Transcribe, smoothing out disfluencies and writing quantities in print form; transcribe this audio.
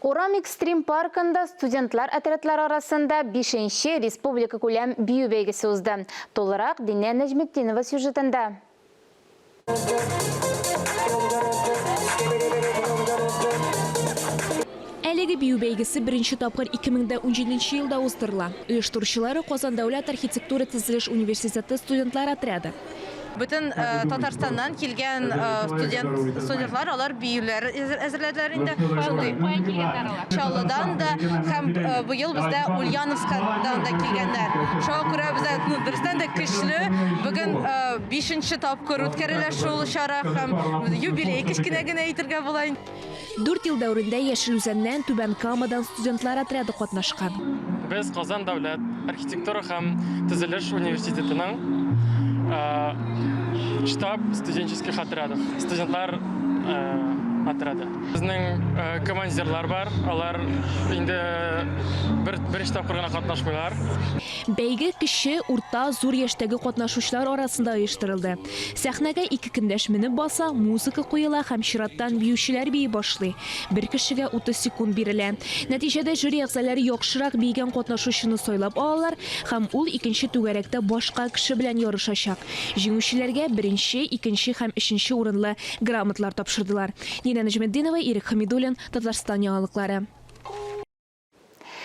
Урам экстрим паркында студентлар отрядлары арасында бишенче республикакүләм бию бәйгесе узды. Тулырак Динә Нәҗметдинова сюжетында. Әлеге бию бәйгесе беренче тапкыр 2017 елда уздырыла. Оештыручылары, Казан дәүләт архитектура-төзелеш университеты студентлар отряды. Бөтен Татарстаннан килгән студент студентлар алар биюләр әзерләделәр инде. Шундый. Каян килгәннәр алар? Чаллыдан да һәм быел бездә Ульяновскадан да килгәннәр. Шуңа күрә бездә, ну, дөрестән дә көчле. Бүген бишенче тапкыр үткәрелә шул чара һәм юбилей кечкенә генә әйтергә була. Дүрт ел дәверендә Яшел Үзәннән, Түбән Камадан студентлар отряды катнашкан. Без Казан дәүләт архитектура һәм төзелеш университетының штаб студенческих отрядов, студентлар отряды. Безнең командирлар бар, алар инде бер беренче тапкыр гына катнашмыйлар. Бәйге кече, урта, зур яшьтәге катнашучылар арасында оештырылды. Сәхнәгә ике көндәш менеп баса, музыка куела һәм чираттан биючеләр бии башлый. Бер кешегә 30 секунд бирелә. Нәтиҗәдә жюри әгъзалары яхшырак биегән катнашучыны сайлап алалар һәм ул икенче түгәрәктә башка кеше белән ярышачак. Җиңүчеләргә беренче, икенче һәм өченче урынлы грамоталар тапшырдылар. Динә Нәҗметдинова, Ирек Хәмидуллин, Татарстан яңалыклары.